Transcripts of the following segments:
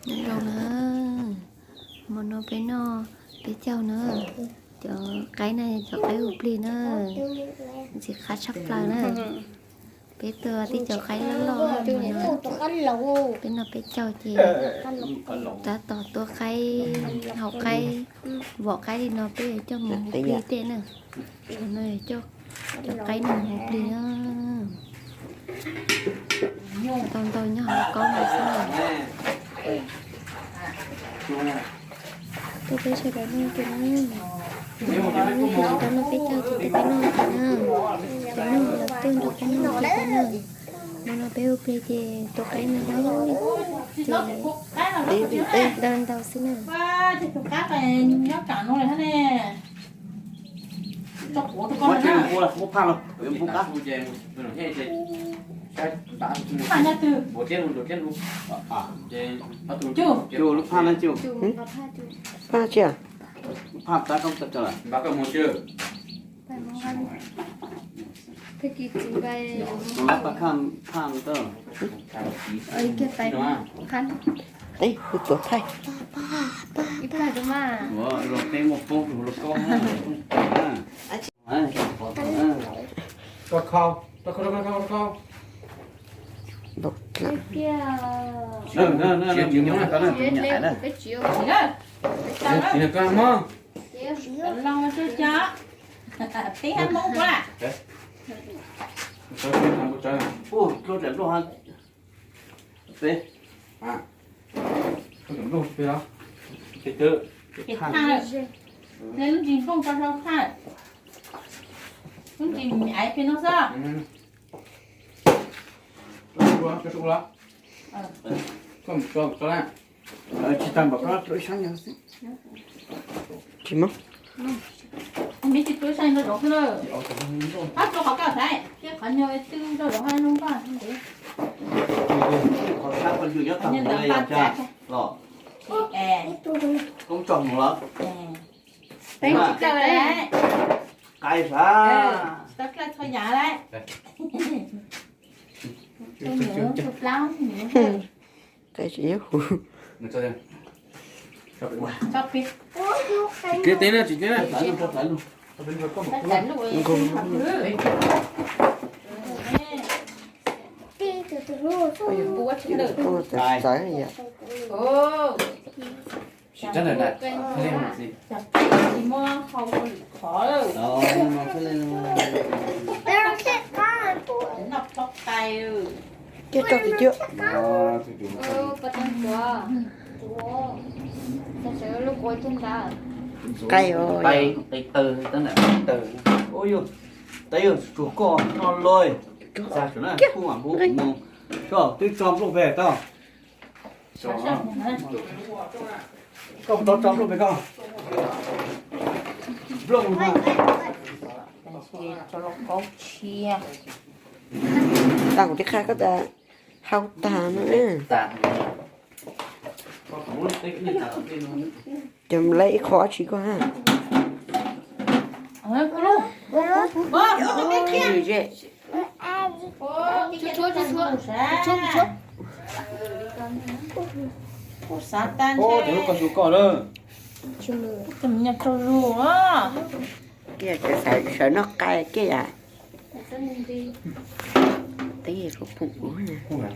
Nyob zoo na, hmo no peb noj peb caug na. Cov qaib na yog cov qaib hu plig na, ntxim qab tshaj plaws na. Peb tua tib cov qaib loj loj, peb noj peb caug ces tab tom tua qaib, hau qaib, vom qaib li no peb yuav coj mus hu plig tej na. Cov no coj cov qaib no mus hu plig na. Ntau ntau nyob hauv kaub no xwb. Tuaj peb sawv daws noj ces na, tau noj peb caug ces tuaj peb noj ces na. Cov noj los tuaj nrog peb noj ces peb noj. Hmo no peb hu plig ces tua qaib no ces ntau ntau xwb na. Phaj tsi a? Phaj tab koj tau lawm. Tus lab paj khaj phaj tau. Ej, kuv tuav thaij. Los peb muaj poob rau los koj na. Npaum dlawm. Ua, lub ntsis nplooj tso rau phaj, lub ntsis me aiv pem no xwb. Tsis tas npaum koj tub ib sab nyog xwb. Tsis muaj. Me tsis tub ib sab nyog rau zoov xwb na. Ab, rau qhov koj xaiv, thiab qhov nyuag twb rau zoov hab zoo nkauj ntev. Qhov sab qhov ncus nyob tag mus los yog cas los? Koob tso mus los? Peb tsis tau lawm. Qais sav. Tsis tau txhua yam lawm. Qais tsis nyob huv. Tsis teb na, tsis teb na. Txawv yom. Cia rau tim cuab. Qais os. Ua yog, tab yog tsuag koj noj loj. Txag sawv na, kuj mam mus mus. Koj twb tso nplooj pem tau. Koj puas tau tso nplooj pem koj? Nplooj. Tau kuv tib qha koj tas hau tag no. Ces lawv ib qho dab tsi koj ha. Kiag sawv noj qais kiag yam. Teb kuv phoom ub. Ruam.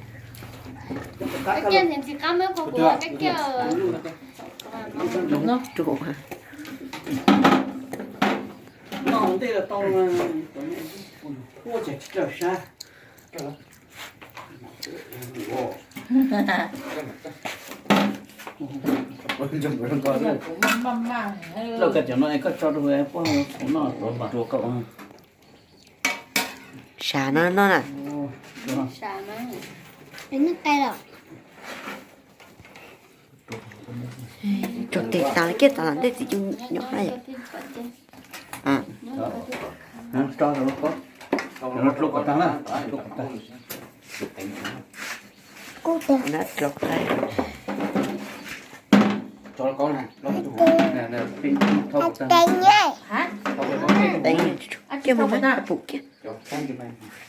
Lauj, koj cov no es koj tso rau puab noj rau koj. Sav no noj na. Tsuag tes tas kiag tas ntej txiv cub nyob hab yom. Tso rau lauj, tso kom tag na. Kuv tag na, tso qab. Kiag mus, pum kiag.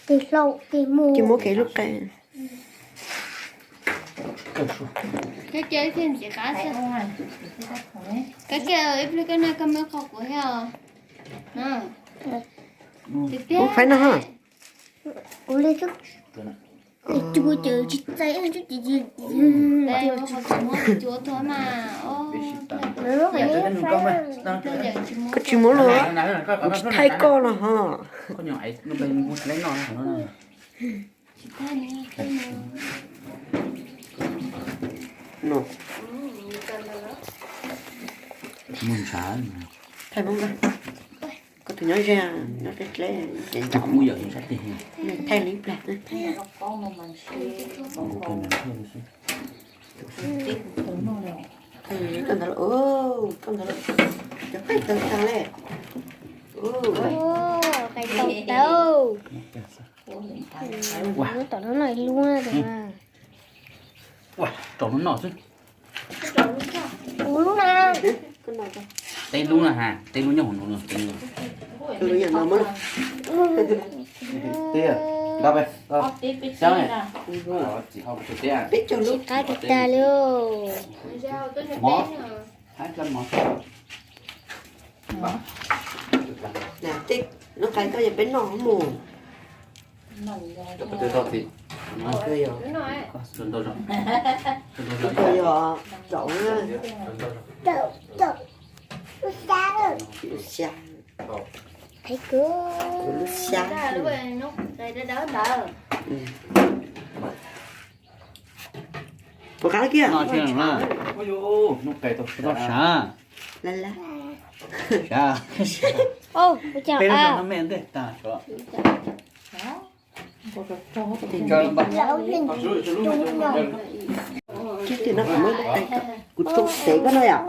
Kiag muab kev lub qe. Kab ke ib pliag ntxiv qab xwb. Kab ke ib pliag koj noj koj muab qhov kuv thiab os. Ub, faib no ha. Ua li xwb. Cua ces tsis txaij, koj tsis muab los, kuv tsis thaij koj los ho. Thaij Hmoob, koj tus nyob ze, nyob dleb dleb, thaij li plag. Koj ntawd, koj ntawd, cov qaib taw tag le. Qaib taw tau. Lub tom no no ib lub na. Rau lub no xwb. Kuv lub na. Teb lub na ha, teb lub nyob hauv no. Peb caug lub. Tsis qab tag tag li. Tej lub qai koj yog peb noj mus. Koj yog tsaum na. Lub xya. Lub xya. Puas qab kiag? Hnub qe tau sav. Laj laj. Sav. Peb lub no me ntej tag sav. Kuv tsoo tev koj no yom.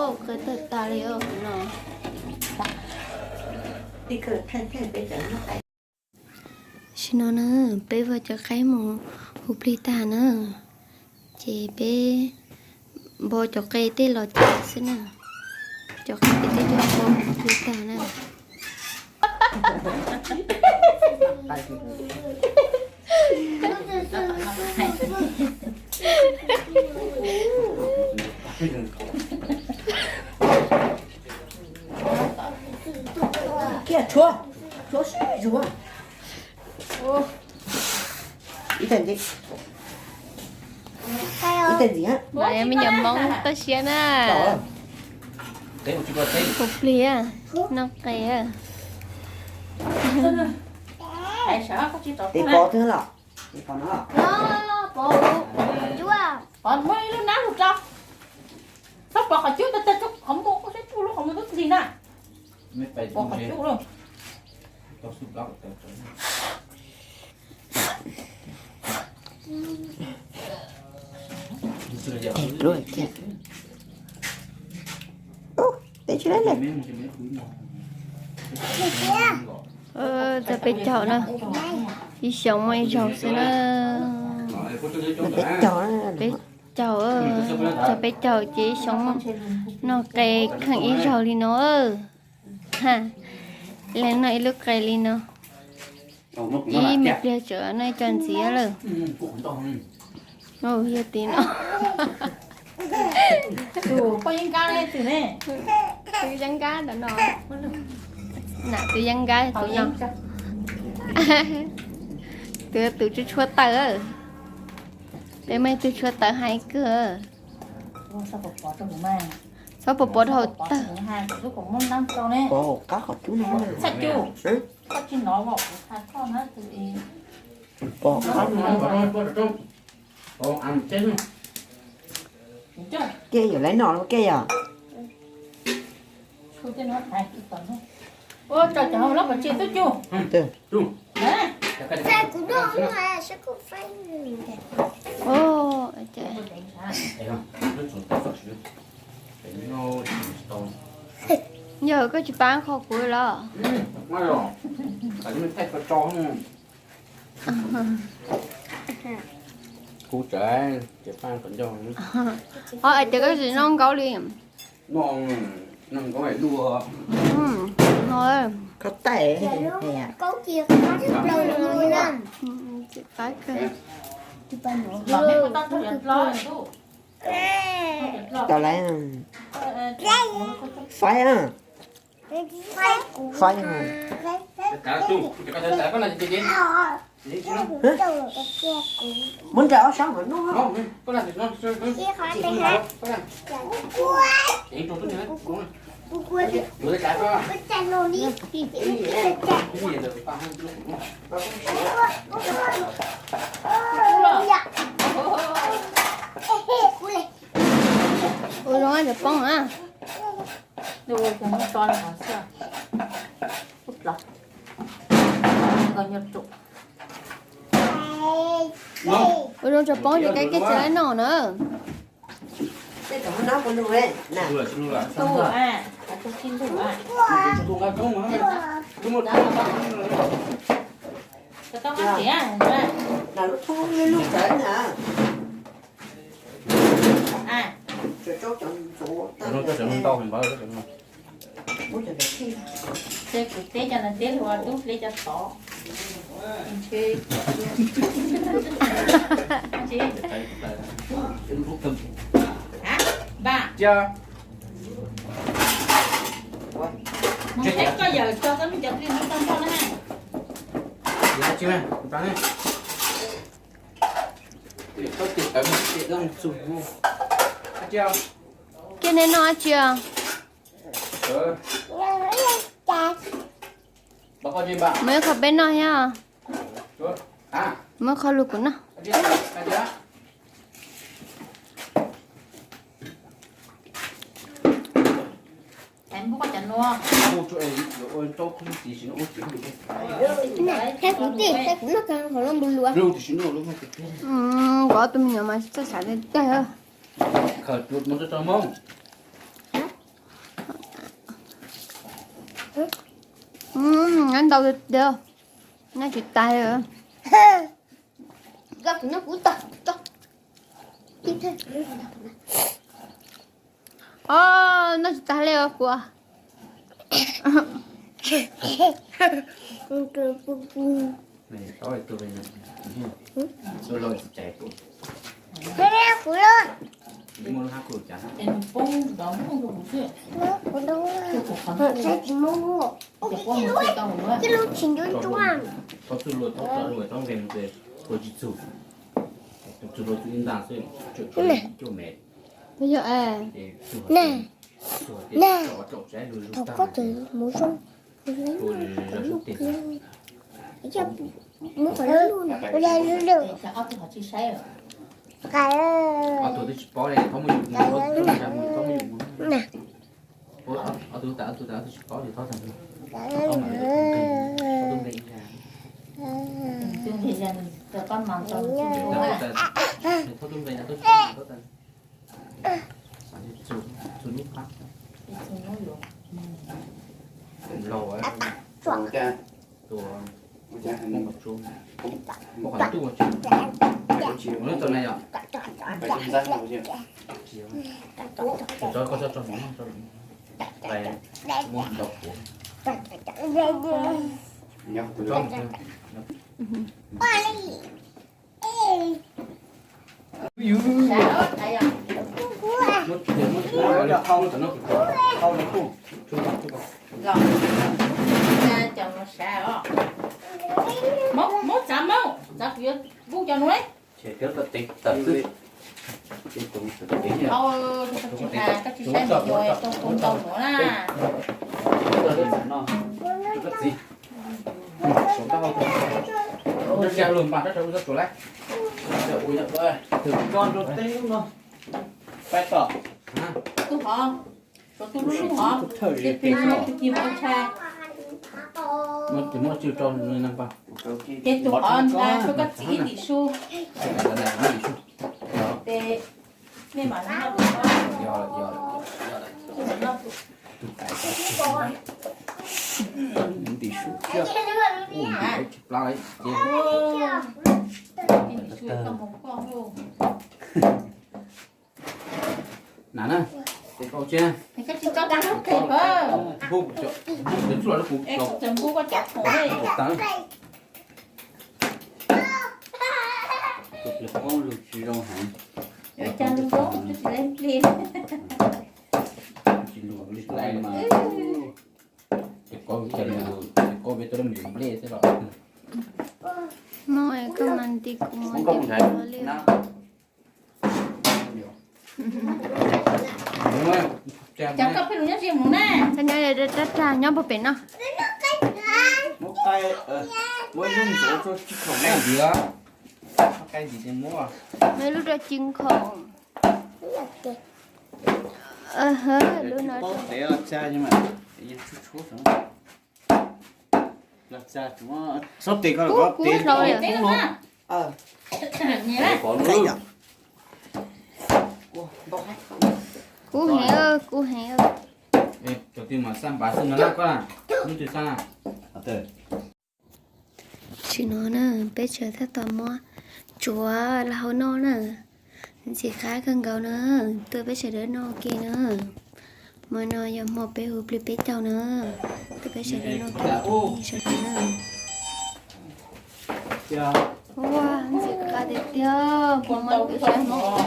Khawb tawg tas li no. Tam sim no na, peb vov cov qaib mus hu plig tag na, ces peb npo cov qe tej los cawv xwb na. Cov qe peb tej coj npo hu plig tag na. Kiag tshuav, tshuav sib zuag. Ib teg ntxiv, ib teg ntxiv. Me nyuam Hmoob toj siab na. Hu plig, noj qe. Tes pov twg los? Tes pov no. Pov muab ib lub nab lug rau. Txhob pov qhov cub, tag tag qhov muag, saib tub lub qhov muag tub ntxig na. Pov qhov cub lawm. Txog peb caug na, ib xyoo muaj ib zaug xwb na. Peb caug, txog peb caug ces ib xyoo muaj noj qe kheej ib zaug li no. Leej noj ib lub qe li no. Ib me pliag tsam noj ib co ntxiv lawm. Yog tim no. Tus yeeb nkab ntawm no. Nam tus yeeb nkab tus no. Tus tus tshuab tshuab taws. Peb muaj ib tug tshuab taws hais kawg. Txhob pov pov rau hauv tawg. Pov qab qhov cub no. Pov qab no. Kej yog laiv no los kej yog? Yog koj tsis pab qhov kuv los? Kuv tseem, tseem pab qhov ncauj. Os, es tias koj tsis noj nkaub li. Noj, noj nqaub dua. Noj. Koj taij. Txiv qaib kawg. Tau lawm. Faib a. Faib. Muab nrog ob sab hov noj. Ua zoo cov poob na. Ua cov no tso rau hauv xwb. Ub, los nkaus nyuag rau. Ua zoo cov poob ces kav kev tsev noj na. Tus a, tus tsis ntug a. Tus tau nqa txiv a. Ces kuv teb cov no teb luag tub hle cov tod. Ntshe. Ntshe. Cia. Mus teb koj yawm tso koj lub cov plig no toj nroj na. Cia neb noj dab tsi os? Muaj ib qho peb noj thiab. Muaj ib qho lug kuv noj. Thiab kuv tij, thiab kuv noj hov lub npua lua. Nkawd tus me nyuam mas txawj xav tiag tiag. Noj ntau tiag tiag. Noj tsis tas li. Os, noj tsis tas li os kuv. Yog, thaum koj tseem mus zoo, muab qhov lub lub, Muab txav, muab txav, kuv yuav pub cov nuav. Koj tsis saib me nyuam rau kuv ntau nuav na. Tub hov, suav tub lub lub hov, ces pem no tus ci ua tshai. Ces tus hov nqa rau koj txiv ib ntim su. Ces mej mam noj tus hov. Ib ntim su koj mus koj. Na na. Ces koj tsis tso tag hauv phem pab. Txuj lub kuv tso tag. Tus pliag qaub lug tsis zoo heev. Cas lug zoo tsis le plig. Tsis lug li hlais mas. Ces koj, ces koj peb tuaj lub me nplej xwb los. Muaj koj mas nti kuv mas nti kuv li. Koj nyob rab rag nyob puag pem no. Muaj lub rau ci nkhoom. Lub no. Kub, kub hlau li. Kub heev, kub heev. Tsis no na, peb sawv daws tab tom muab tsuav los hau noj na. Ntxim qab kawg nkaus na, tuaj peb sawv daws noj ua ke na. Hmo no yog hmo peb hu plig peb caug na, tuaj peb sawv daws noj ua ke sawv daws na. Ua ntxim qab tiag tiag, hmo no peb sawv daws noj.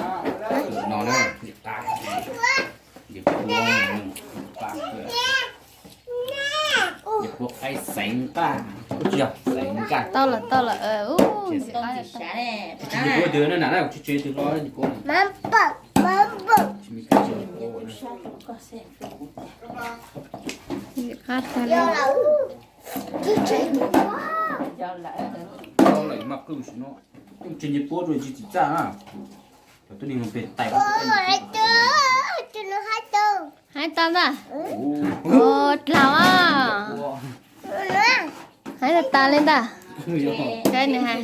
Tau lawm, tau lawm. Ntxim qab tag li. Hais tau ntag. Dlaus a. Hais tau tas li ntag. Nws hais.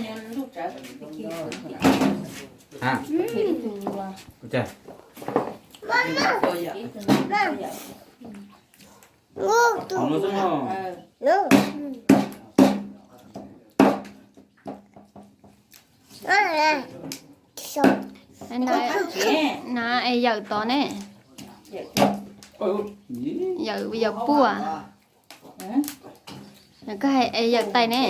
Na es yawm tod ne. Yawm, yawm puaj. Koj hais es yawm tais ne.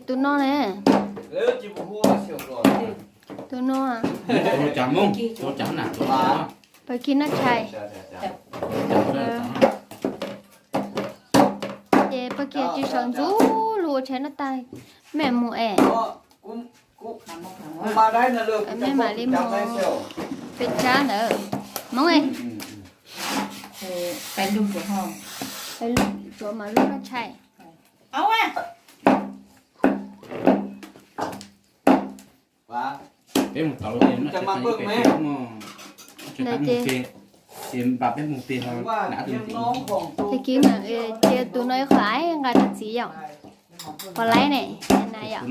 Tus no ne. Tus no. Pab kis noj tshais. Ces pab kis tsis sawv ntxov lug ua tshais noj tag mej mus es. Mej mam li mus peb tsab ntawd. Hmoob es. Pais lug tsuav mam lug noj tshais. Peb mus tod ces noj tshais tag ib pliag ces mus, ces npaj peb mus plig ho na tus. Tag kis cia tus no ib qho aib nqa rau txiv yom. Qhov laib ne, na yom.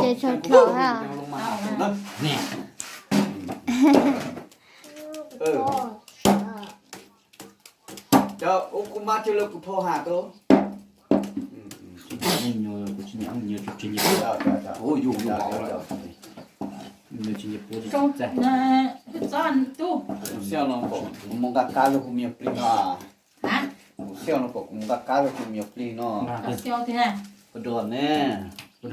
Ces tshau tshau ha. Kuv xyaum no pom kuv mus nqa kab rau kuv me nyuam plig no. Kuv xyaum no pom kuv mus nqa kab rau kuv me nyuam plig no. Pab rog ne. Tus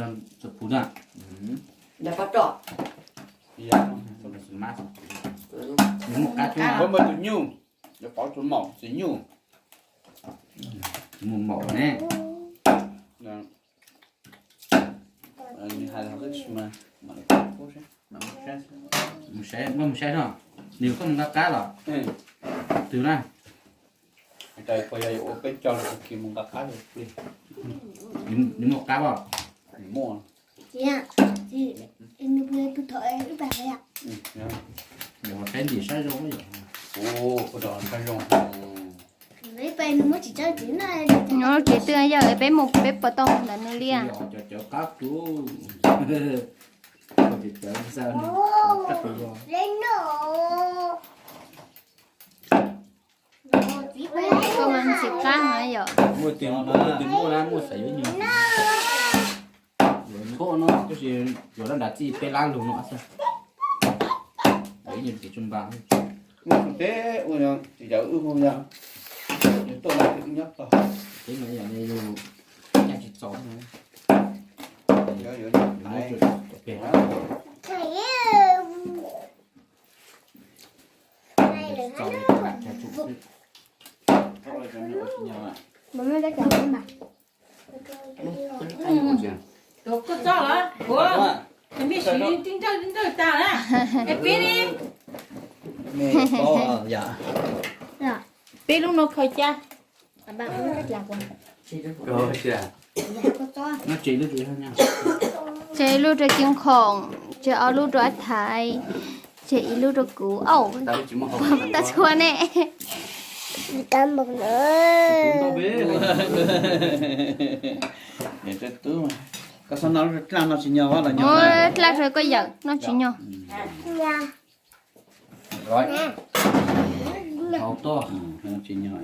nyuj, pov tus maum tus nyuj. Mus maum ne. Mus saib, muab mus saib no. Nws koj mus nqa kab los? Twg na? Tais puas yog yuav ua peb co los ua kiag mus nqa qab li plig? Nws muaj qab os. Nws muaj. Yog qab ntim sab zoo yom. Ua rau sab zoo. Nyob tsev twg yog peb mus peb puas tau mus ntawm nws li? Cov cawv qab rub. Cov cawv xa raj. Koj mas tsis qab no yom. Muaj tus muaj na, muaj xav yuav nyuag. Yuav nthoj no tab sis yuav dab nrad txij peb lab lug no xwb. Ib nyuag ris tsu npa. Muaj tus teb ua tsis yawm wb hu yog, yog tuaj lawm wb nyob tog. Teb no yog yus nyaj tsis txaus no. Yuav, yuav, yuav. Tuav koj txob los? Kuv, ces mej siv tib nrawj tib nrawj tas na. Es pib li. Pib lub no khaws cas. Tseg ib lub rau Ceeb Khoom, tseg ob lub rau Ab Thaiv, tseg ib lub rau kuv. Au, puas tau txhua ne? Koj txhob noj dlab no tsis nyog. Muab dlab rau koj yawm noj tsis nyog. Tsis nyog.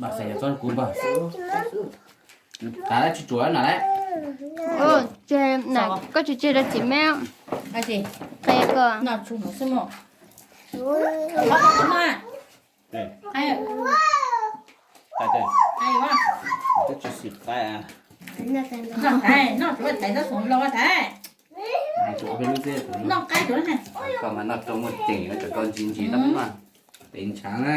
Mas xav yog txob kuv npag. Tav lawm tsis tsuav na lawm. Koj tsis tseg rau txiv me. Qe koj. Koj mas noj rau muaj ceem, koj ntsis ntsis tau mas. Tes ntshav na.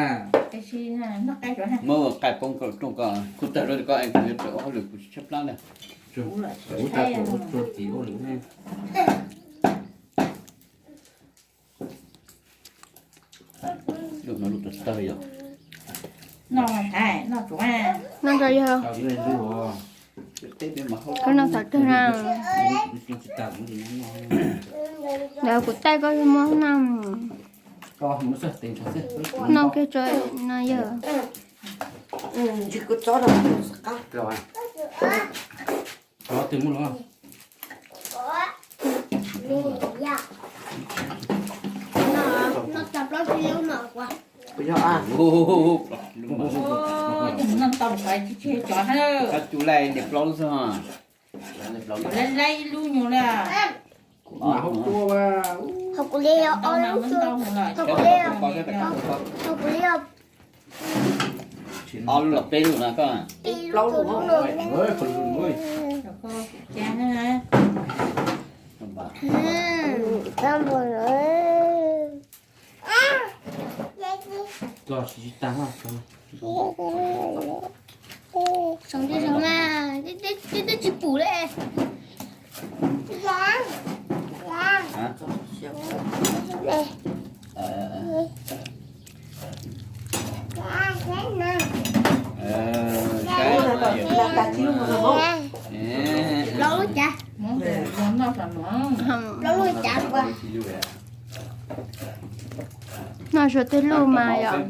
Muab qai poob koj rooj, koj kuj tawg rau koj, kuv yuav tawm ua hauj lwm kuv tsis tshab plab na. Kuv tau kuv ua txhua tim ua lwm ne. Lub no lub tawg tawg yog. Noj mas, noj tsuav. Noj tsuav yog. Koj noj thaum twg na? Lawv kuv taij koj muab noj. Noj kiag tso no yog. Cov cus laij niam plaub lub xwb. Laij ib lub nyuag li. Ho kuv li ob lub, ho kuv li ob lub los peb lub na koj. Tsis tag. Tsoom tsis tsoom mas twb tsis pum li. Plaub lub cav, plaub lub cav. Noj suav tej lub mas yom.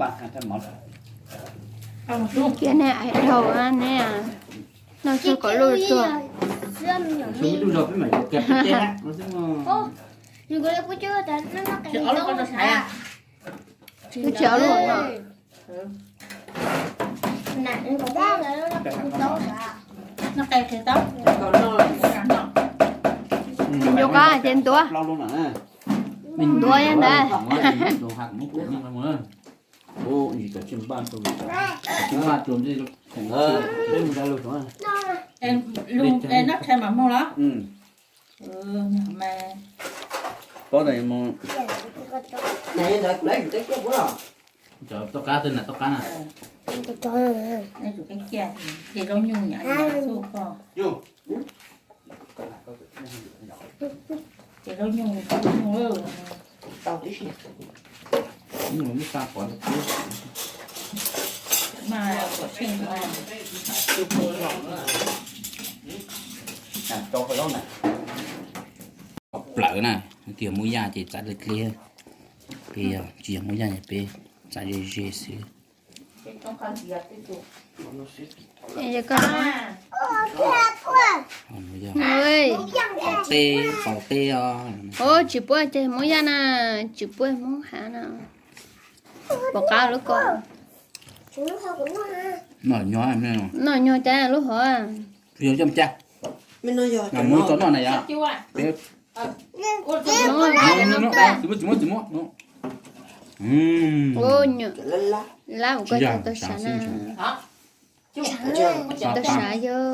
Kiag nej ais dhau ne, noj suav kom luj tsuag. Tsis ob lub no. Ncuav qab ces ntuav. Ntuav yog ntawd. Cov toj qab twg na, toj qab na. Ces zaub nyuj nyam xu koj. Ces zaub nyuj, zaub nyuj. Ib no muab xa pov ntawm peb. Plawv na, tias muab yaj ces txav dle dle. Peb yog tsis yog muab yaj ces peb txav ze ze xwb. Ua teb, ua teb os. Ua tsis puab ces muab yaj na, tsis puab muab hav na. Pom qab lub ko. Noj nyuag, noj nyuag cas lub hov. Yog coj ca. Muab tso noj na yom. Tsis muab, tsis muab, tsis muab. Lab ua koj tau sav na. Tau sav yog.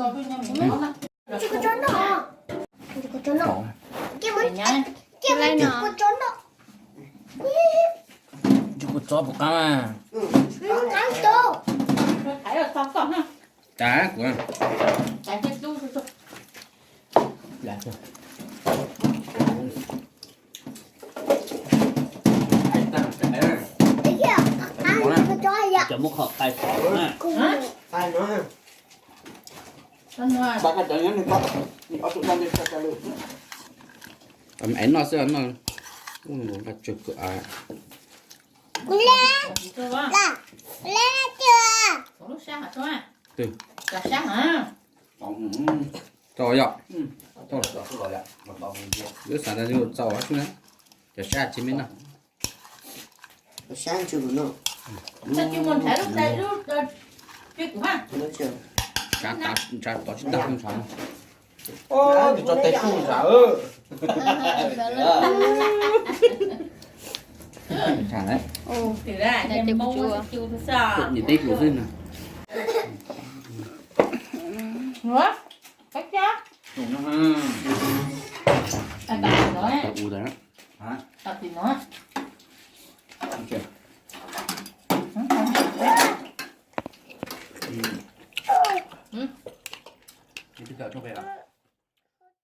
Tsis kuv tso puas qab mas. Cas kuv cov muab qhov qai tod na. Es noj xwb no. Nqa tsawg kawm av. Tau yom. Lub xav tas yus txaus xwb na. Cov sab tsis me noj. Ntshav tod tsis tag ntshav. Tso tes kuj ntshav. Ntshav na. Nim teb kuv xwb na. Tau u tas.